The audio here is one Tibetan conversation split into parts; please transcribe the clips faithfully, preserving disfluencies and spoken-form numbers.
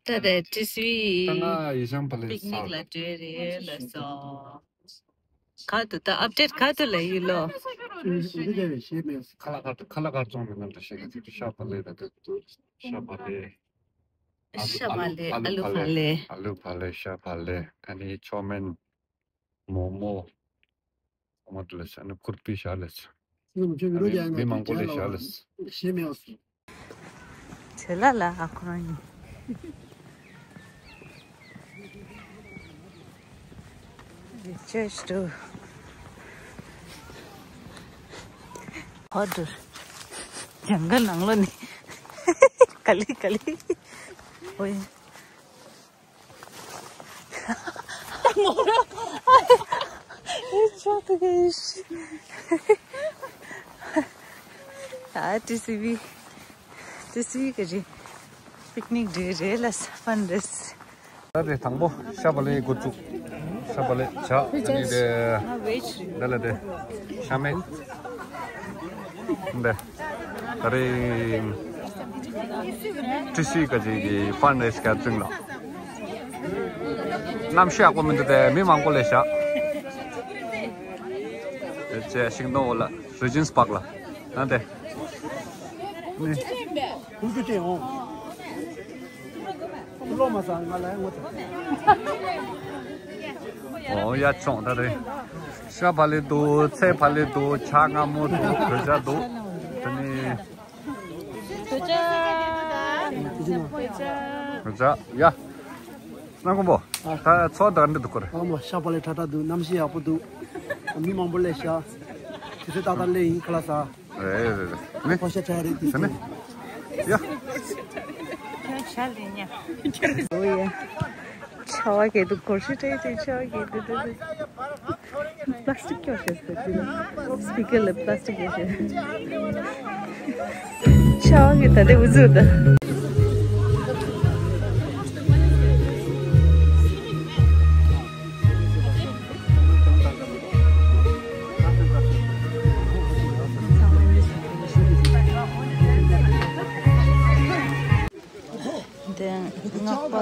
ད་ལྟ་ཊི་སི་ཝི་ད་ང་ཡི་ཤང་ཕ་ལེ་པིག་ནིག་ལ་འགྲོ་རེད་ལ་སོ། ག་དུ་ད་ཨབ་ཌེཊ་ག་དུ་ལ་ཡོད་ལོ། ཁ་ལག་ཁ་ཁ་ལག་ཁ་བཙོང་མི་ནང་དུ་ཤེས་ཀྱི་ཤ་ཕ་ལེ་ད་དུ་ཤ་ཕ་ལེ། ཤ་ཕ་ལེ། ཨ་ལུ་ཕ་ལེ། ཨ་ལུ་ཕ་ལེ། ཤ་ཕ་ལེ། ཨ་ནི་ཆོ་མེན། མོ་མོ། ཨ་མ་དུ་ལེ་ཤ་ནི་ཁུར་པི་ཤ་ལེ་ཤ། མི་མང་པོ་ལེ་ཤ་ལེ་ཤ། ཇེ་ལ་ལ་ཨ་ཁོ་རང་ཡིན། ཅེས་ཏུ། ཧོ་དུ། ཇང་ག་ནང་ལོ་ནི། ག་ལི་ག་ལི། ཨོ་ཡ། ཨ་ཊི་སི་ཝི། ཊི་སི་ཝི་གི་རེད། པིག་ནིག་འགྲོ་རེད་ལ་ས་ཕན་རེད། ད་དེ་དང་པོ་ཤ་བག་ལེབ་འགོ་བཙུགས། ཤ་བག་ལེབ་ཇ། ཨ་ནི་དེ་འདི་ལ་དེ་ཤ་མེད། འདི་ད་རེས་ཊི་སི་ཝི་ག་ཅིག་གི་ཕན་རེ་སི་ག་བཙུགས་ལ། གནམ་གཤིས་ཡག་པོ་མི་འདུག་སྟེ་མི་མང་པོ་ལས་བཞག་དེ་བྱས་ཤིང་སྡོང་འོག་ལ་རི་ཇེན་སི་པཱག་ལ་ན་དེ། ནི། ཁུངས་ཀྱི་སྟེང་འོང་། ལོ་མ་ས་ང་ལ་ངོ་ཚ། ཨོ་ཡ་ཆོང་ད་རེད། ཤ་བག་ལེབ་འདུག་ཚལ་བག་ལེབ་འདུག་ཇ་མངར་མོ་འདུག་གོས་ཇ་འདུག་དེ་ནི། གོས་ཇ། གོས་ཇ། ཡ། སྣང་ཁོང་པོ། ད་ཚོགས་ད་འདི་འདུག་གོ་རེད། ཨ་མོ་ཤ་བག་ལེབ་ཁྲ་ཁྲ་འདུག་གནམ་གཤིས་ཡག་པོ་འདུག་མི་མང་པོ་སླེབས་ཤག་དུས་ཚོད་ཏག་ཏག་སླེབས་ཡིན་ཁ་ལག་ཟ། རེད་རེད་རེད། ནི། ཕོ་ཤ་ཆགས་རེད་དུས་ཚོད། ཡ། ཆ་ལེ་ཉ། ཨོ་ཡ། ཆ་བ་གེ་དུ་གོར་ཤི་ཏྲེ་ཏྲེ་ཆ་བ་གེ་དུ་དུ་དུ། པ་ལ་སི་ཊིག་སྐྱོར་བྱས་སོ་དུ། སི་པི་ཀར་ལ་པ་ལ་སི་ཊིག་སྐྱོར་བྱས། ཆ་བ་གེ་ད་དེ་འུ་ཚུགས་ད། དེ་སྔགས་པ་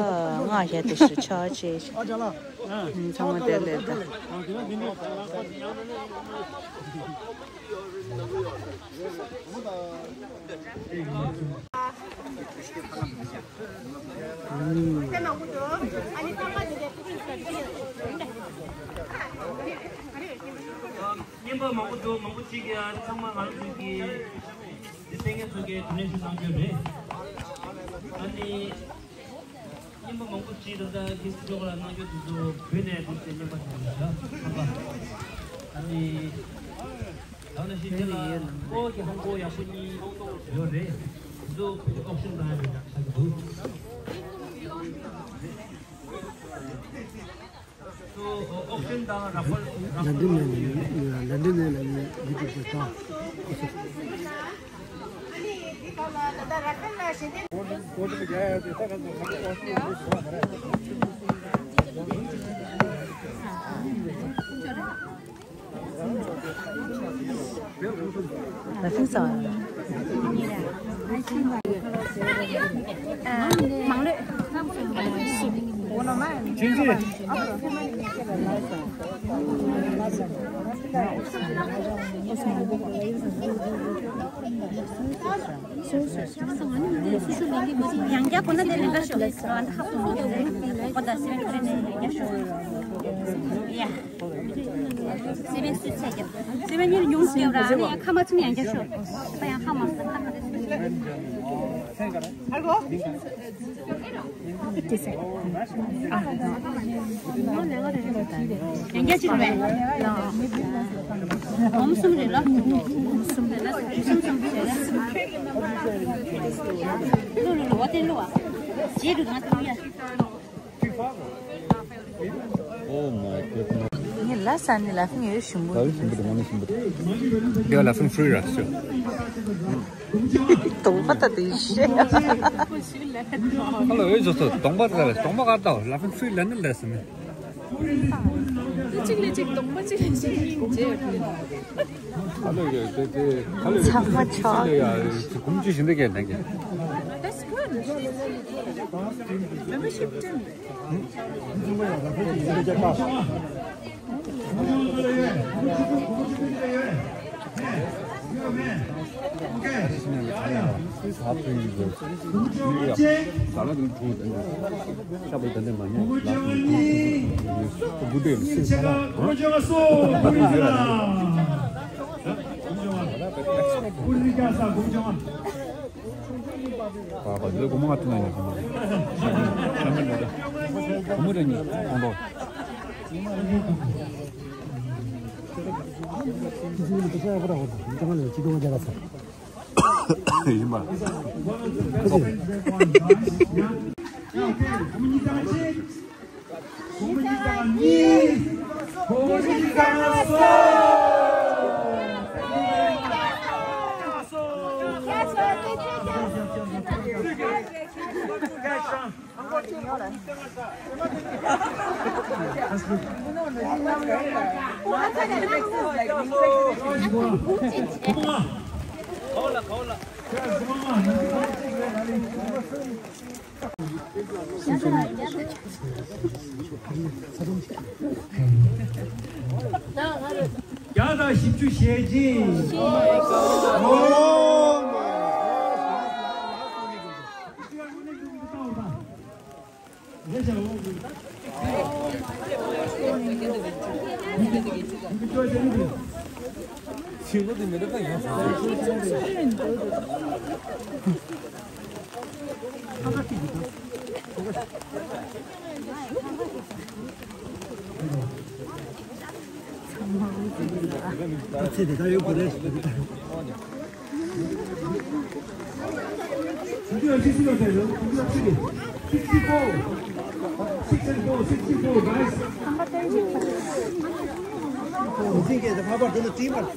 སྔགས་བརྒྱ་དེ་ཞིག་ཆགས་ཆེ་ཞིག་ཚང་མ་དེ་ལས་ད། རྔན་པ་མང་པོ་འདུག་མང་པོ་ཅིག་གིས་ཚང་མ་ང་རང་ཚོ་གི་འདི་ལྟས་ངན་ཚོ་གི་དོ་ནན་ཞུ་གནང་རྒྱུ་རེད། ཨ་ནི། རྔན་པ་མང་པོ་ཅིག་ད་ལྟ་ཁྱེད་ཚོ་ལ་གནང་རྒྱུ་དེ་ཚོ་བོད་ནས་འདུག་སེ་རྔན་པ་དེ་ཚོ་ཞག་ཧམ་པ། ཨ་ནི། ད་ནང་བཞིན་དེ་ལ་ཨོ་གི་ཧམ་པོ་ཡག་པོ་གཉིས་ཡོད་རེད། དེ་ཚོ་ཨོག་ཤན་བཏང་ཡག་ཆགས་ཀྱི་འདུག་ཨོག་ཤན་དང་ར་ཧྥལ་ར་ཧྥལ་ལན་ཌན་ནས་ལ་ཡུ་ཊུབ་དེ་དང་། ཡང་བསྐྱར་ཁོ་ན་དེ་ལེན་ག་ཤོག་ཨ་ད་ཧ་པོ་ཁོ་ད་སེ་བན་ཁ་རེ་ནས་ཡང་བསྐྱར་ཤོག་ཡ། སེ་བན་སུས་ཚད་རྒྱབ། སེ་བན་གཉིས་ལ་ཉུང་སུ་རྒྱབ་ར་ཨ་ནི་ཡང་ཁ་མ་ཚུམ་ཡང་བསྐྱར་ཤོག་ད་ཡང་ཧ་མ་སོང་ཁ་མ་རེ་སུ། ཡང་བསྐྱར་གཅིག་རེད་ལ། འོམ་གསུམ་རེད་ལ། གསུམ་རེད་ལ། གསུམ་གསུམ་རེད་ལ། ལོ་ལོ་ལོ་བ་ཏན་ལོ་བ། རྗེས་འགྲོ་ང་ཐུག་ཡ། Oh my goodness. ངས་ལ་ས་ནི་ལ་ཕིང་ཡོད་ཞུམ་པོ། ལ་ཕིང་ཞུམ་པོ་དང་ང་ནི་ཞུམ་པོ་དང་། འདི་ལ་ཕིང་ཧྥི་རི་ར་ཤོ། གདོང་པ་ད་དེ་ཤེས། ཁ་ལོ་འོས་བཟོ་ཚོ་གདོང་པ་ད་ལ་གདོང་པ་ག་ད་ལ་ཕིང་ཧྥི་རི་ལ་ནི་ལ་ས་ནི། གཅིག་ལས་གཅིག་གདོང་པ་གཅིག་ལས་གཅིག་རྗེས། ཁ་ལོ་ཡོད་དེ་དེ་ཁ་ལོ་ཡོད་ཚང་མ་ཆོག་ལ་ཡ་གུམ་ཅི་ཞིག་འདི་གས་ནང་གི། Membership ཏན། ཡིན་པ། བརྒྱ་དང་བཞི་བཅུ་ཞེ་གཅིག Sixty-four. Six and four, sixty-four, guys. Sixty-four.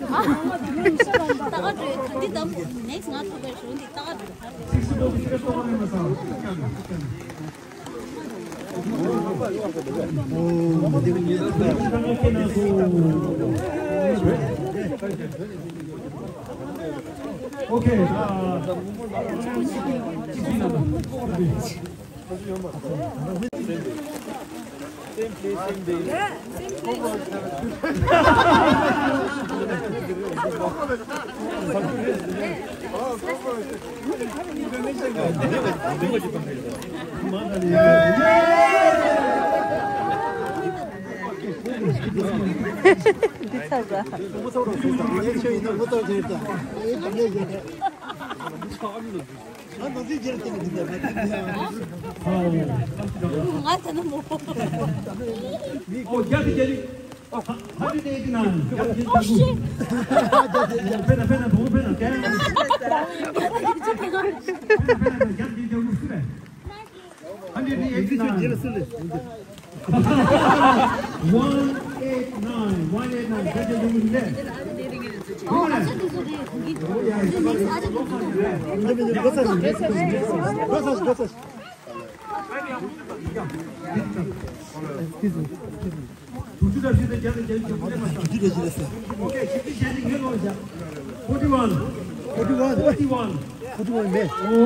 Okay, uh, sixty number. Same place, same day. ང་ད་ནི་མོ། Oh, got it, got it. Oh, hundred eighty-nine. Oh, shit. Pena, pena, pena, pena, pena. Hundred eighty-nine. One eight nine, one eight nine. Excuse me, excuse me. Forty-one. Forty-one. Forty-one. Forty-one, man. Oh.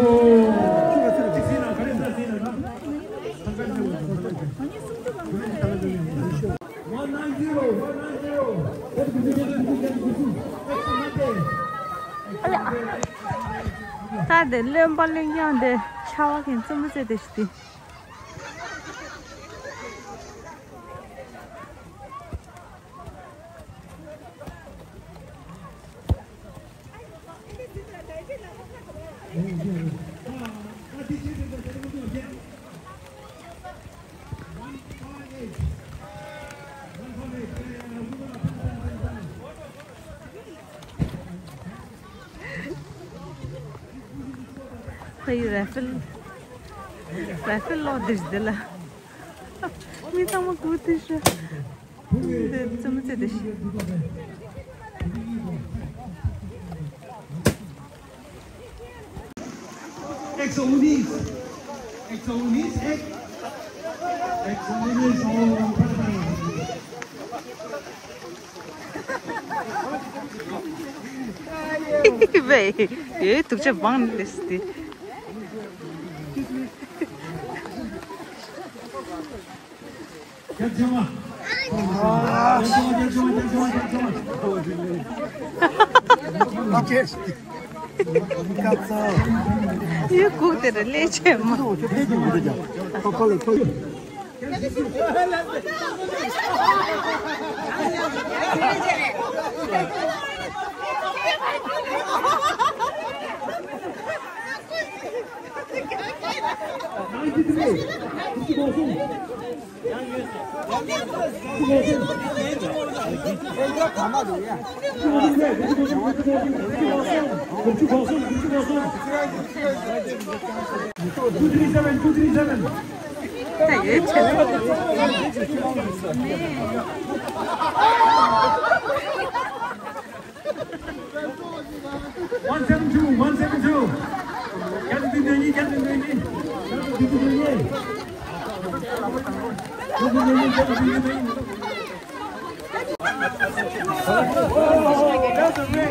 One nine zero, one nine zero. ད་དེ་བློན་པ་བློན་རྐྱང་དེ་ཆར་པ་མཁན་རྩེད་མོ་རྩེ་དེ་ཞིག་དེ། ཕ་ཡུལ་ར་ཧྥེལ། ར་ཧྥེལ་ལོ་དེ་ཞིག་དེ་ལ། མི་ཚང་མ་སྒུག་དེ་ཤི། དེ་རྩེད་མོ་རྩེ་དེ་ཤི། Exo Unis. Exo Unis, ex-, Exo Unis, oh. ཝེ། ཨེ། དུག་ཆ་བང་ལེས་ཏེ། ཡུལ་གུག་དེ་ར་ལས་ཆེ་མ། One seven two, one seven two. Captain Deni, Captain Deni. Captain Deni. Captain Deni, Captain Deni. That's okay.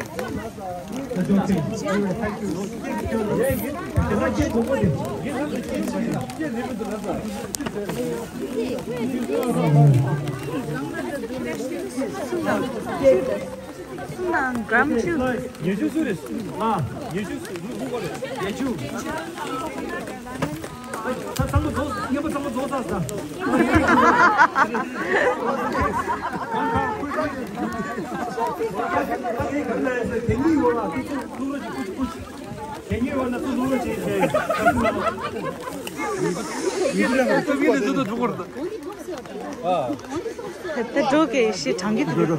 Thank you. སུ་ནང་གྲམ་ཆུ། ཉེ་ཆུ་སུ་རེད། ཨ། ཉེ་ཆུ་སུ་སུ་གོ་རེད། ཉེ་ཆུ། ད་ཚང་མ་རྫོགས། ཉེ་པོ་ཚང་མ་རྫོགས་ཚར་ས། དེ་གཉིས་ཡོད་ལ་དེ་ཚོ་ལུག་རོ་ཅིག་ཀུ་ཅིག་ཀུ་ཅིག་དེ་གཉིས་ཡོད་ན་ཚོ་ལུག་རོ་ཅིག་ཡིན་ན་ཚོ་ལུག་རོ་ཅིག་ཡིན་ན། ད་འགྲོ་གི་ཤི་གྲང་གི་འདུག་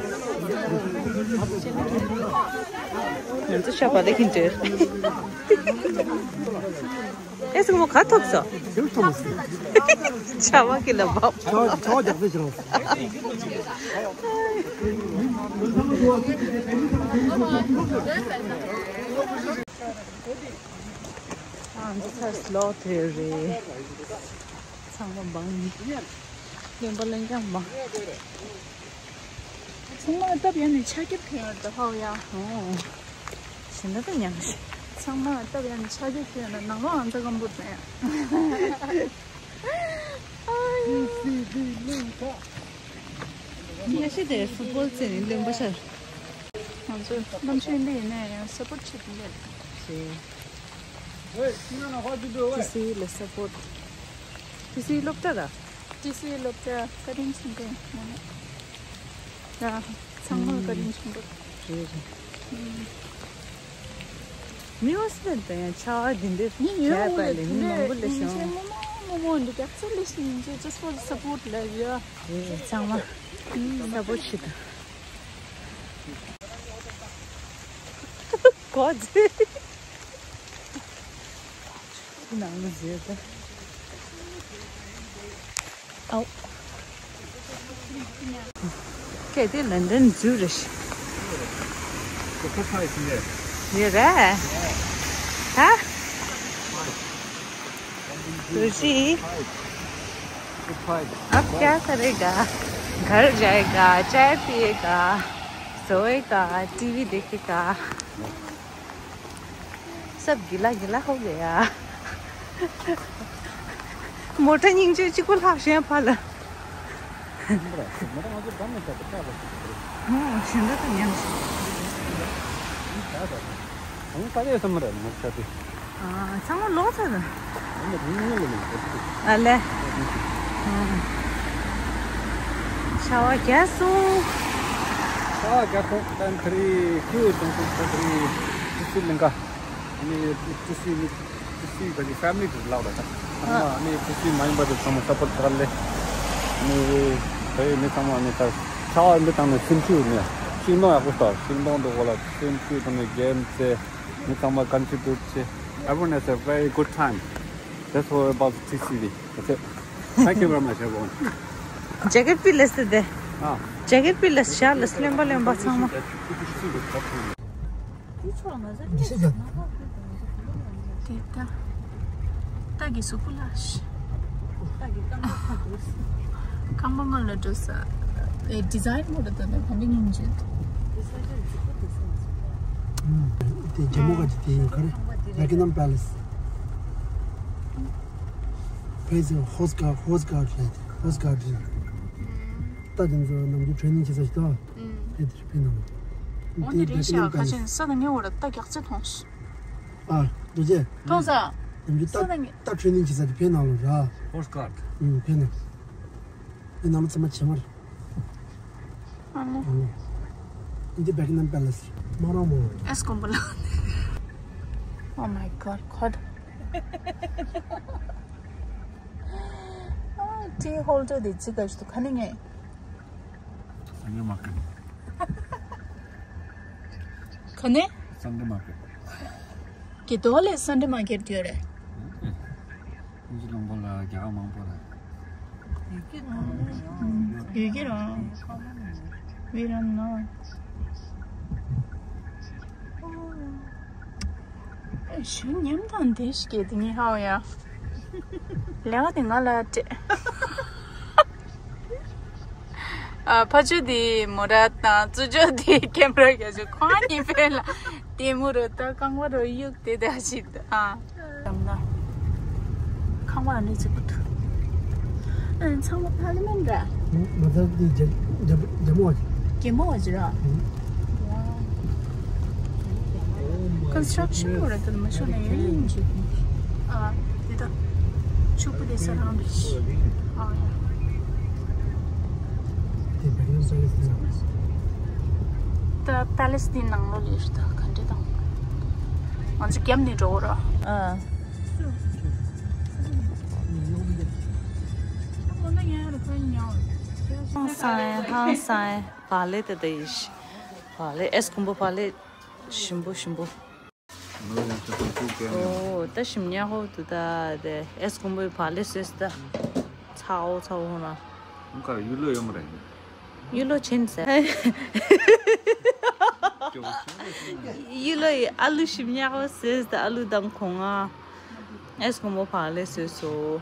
ང་ཚོ་ཤ་བ་ལེ་གིན་ཏེ། ཨེ་སི་མོ་ག་ཐོབ་སོ། ཆ་བ་གི་ལ་བབ། ཆ་བ་ཆ་བ་རྒྱག་ཚེ་ཆ་བ། ཨ་འདི་ཚར་སློག་ཐེ་རེད། ཚང་མ་འབངས་ཡིན། བློན་པ་བློན་རྐྱང་མ། ཚང་མ་སྟབས་ཡག་ནས་ཆ་རྒྱབ་ཁྱོད་ཡོད་ད་ཧའོ་ཡ། ཨོ། ཞེ་འདྲ་ད་ཉག་ཞེ། ཚང་མ་སྟབས་ཡག་ནས་ཆ་རྒྱབ་ཁྱོད་ཡོད་ན་ནང་ལོགས་ཨང་ཚ་སྐམ་པོ་ད་ཡ། ཉ་ཤེ་དེ་ཕུཊ་བོལ་རྩེ་ནས་བློན་པ་ཤར། ང་ཚོ་གནམ་ཆུ་འདི་ཡིན་ནའི་ཡང་སབ་པོརཊ་བྱེད་ཀྱི་ཡོད། ཞེས། ཊི་སི་ལ་སབ་པོརཊ། ཊི་སི་སློབ་གྲྭ་ར། ཊི་སི་སློབ་གྲྭ་བཀའ་དྲིན་ཆེན་པོ་ཡིན། ཡ། ཚང་མ་བཀའ་དྲིན་ཆེན་པོ། རེད་རེད། མི་འོ་སི་ལ་དང་ཡང་ཆ་བ་འདི་འདྲ་མི་ཡོད་བྱས་པ་ལས་མི་མང་པོ་ལས་བྱུང་། མོ་མོ་འདི་རྒྱག་ཚད་ལས་ཤིང་ཇི་ཇི་ཕོར་སབ་པོརཊ་ལ་ཡོད། རེད་རེད། ཚང་མ་སབ་པོརཊ་བྱེད་དང་། གོ་ཚེ། ནང་ལ་བཟོས་ད། ཨའོ། གལ་ཏེ་ལན་ཌན་འཛུལ་རེ་ཞིག་ཡོད་རེད། ད། तुझे अब क्या करेगा? घर जाएगा, चाय पिएगा, सोएगा, टीवी देखेगा। सब गीला गीला हो गया। མོ་ཊ་སྙིང་རྗེ་གཅིག་པུ་ལྷག་བཞིན་ཕ་ལ། ཧུང་ཞུ་འདོད་དུ་ཉམས་ཤིང་། ཨ། ཚང་མ་ལོག་ཚར་ན། ཨ་ལེ། ཤ་བ་རྒྱག་སོང་། ཤ་བ་རྒྱག་སོང་། ཏན་ཁ་རི་ཁུ་ཏན་ཏན་ཁ་རི་ཏི་སི་ལིང་ག་ནི་ཏི་སི་ནི་ཏི་སི་ག་ནི་ཕེ་མི་ལི་དུ་ལག་ར་ད། ཨ་ནི་ཏི་སི་མ་ཡིན་པ་དུ་ཚང་མ་སབ་པོརཊ་ཁ་ར་ལེ། ནི་ད་ཡོད་ནི་ཚང་མ་ནི་ད་ཤ་བ་འདི་དང་ནི་སིམ་ཆུ་ནི་ཤིང་སྡོང་ཡག་པོ་ཤིང་སྡོང་དུ་གོ་ལ་སིམ་ཆུ་དང་ནི་གེམ་ཚེ། མི་ཚང་མ་ཀོན་ཊི་བྷུ་ཊི་བྱེད། Everyone has a very good time. That's all about T C V. That's it. Thank you very much, everyone. ཇེ་ཀེཊ་པི་ལེ་སི་དེ། ཨ། ཇེ་ཀེཊ་པི་ལེ་སི་ཤ་ལེ་སི་ལེན་པ་ལེན་པ་ཚང་མ། དེ་ད། ཏ་གི་སུ་ཕུ་ལ་ཤི། རྐང་པ་སྔོན་ལ་འགྲོ་ས། ཨེ་ཌི་ཛའིན་མོ་ར་ད་ད་ག་འདྲ་ཡིན་ཅེས། དེ་ཇམ་མུ་ག་ཅི་དེ་ཡིན་ག་རེ། Buckingham Palace. Praise the horse guard, horse guard ལས་ཧོ་སི་གར་ཌེན། ད་དེ་ཚོ་ནམ་རྒྱུན་ཊེ་ནིང་བྱེད་ས་ཞིག་འདུག་ཨུམ། དེ་དེར་ཕེབས་གནང་། འོ་ནི་རེད་ཤག་ཁ་ཆེན་ས་དང་ངའི་འོག་ལ་རྟ་རྒྱག་རྩེ་མཐོང་སོང་། ཨ། འགྲོ་རྗེས། མཐོང་ས། ནམ་རྒྱུན་ས་རྟ་དང་ངའི་རྟ་ཊེ་ནིང་བྱེད་ས་དེ་ཕེབས་གནང་ལོ་ར། Postcard. ཨུམ། ཕེབས་གནང་། ཨེ་ནང་ལ་ཚང་མ་བྱེ་མར། ཨ་ནི། འདི་Buckingham Palace མ་རང་མོ། ཨེས་དགོན་པ་ལ། Oh my god, god. ཨ། tea holder དེ་ཅི་ག་ཞིག་འདུག་ཁ་ནི་ངས། Sunday market. ག་ནས། Sunday market. གི་དོ་ལས་Sunday market དེ་ཡོད་རེད། ཨིན་ཇི་ལུང་པ་ལ་རྒྱ་གར་མང་པོ་རེད། ཡོད་ཀྱི་རེད། We don't know. ཞུ་ཉམས་དང་བདེ་ཞིག་གི་དེ་ངས་ཧ་བ་ཡ། ལས་ཀ་དེ་ང་ལ་སྤྲད། ཨ། ཕ་ཆོས་དེ་མོ་ར་དང་། བཙུན་ཆོས་དེ་ཀེམ་ར་རྒྱ་ཆོས། ཁོང་གཉིས་ཕན་ལ་དེ་མོ་རོ་ད་རྐང་པ་རོ་གཡུག་དེ་ད་ཞིག་ད། ཨ། ལམ་ན། ཁང་པ་འདི་ཚིག་པོ་འདུག་ཨ། ཚང་མ་པར་ལི་མེན་ར། མ་ད་དེ་རྒྱ་རྒྱ་རྒྱ་མོ་བ། རྒྱ་མོ་བ་ཅི་ར། ཨུ། Construction བོ་ར་ད་མ་ཤོ་ན་ཡ་ཡིན་ཅིག་ཨ། དེ་ད་ཕྱུག་པོ་དེ་ས་རང་རེད། ཨ་ཡ། དེ་Buckingham Palace དེ་ལ། ད་Palace དེ་ནང་ལོགས་ལ་ཡོད་ད། ག་འདྲ་དང་། ང་ཚོ་རྒྱབ་ནས་འགྲོ་གོ་ར། ཨ། ཧང་སང་ཧང་སང་བག་ལེབ་དེ་ད་ཡིན་ཤི། བག་ལེབ། ཨེས་དགོན་པ་བག་ལེབ་ཞིམ་པོ་ཞིམ་པོ། ཨོ། ད་ཞིམ་ཉག་ཧོ་དུ་ད་དེ་ཨེས་དགོན་པའི་བག་ལེབ་བཟོས་ད། ཚ་འོ་ཚ་འོ་ཧོ་ན། ཁ་ཡུལ་ལོ་ཡོད་མ་རེད། ཡུལ་ལོ་ཆེན་ཟེར། ཡུལ་ལོ་ཡི་ཨ་ལུ་ཞིམ་ཉག་ཧོ་བཟོས་ད། ཨ་ལུ་དང་གོང་ང་ཨེས་དགོན་པའི་བག་ལེབ་བཟོས་སོ།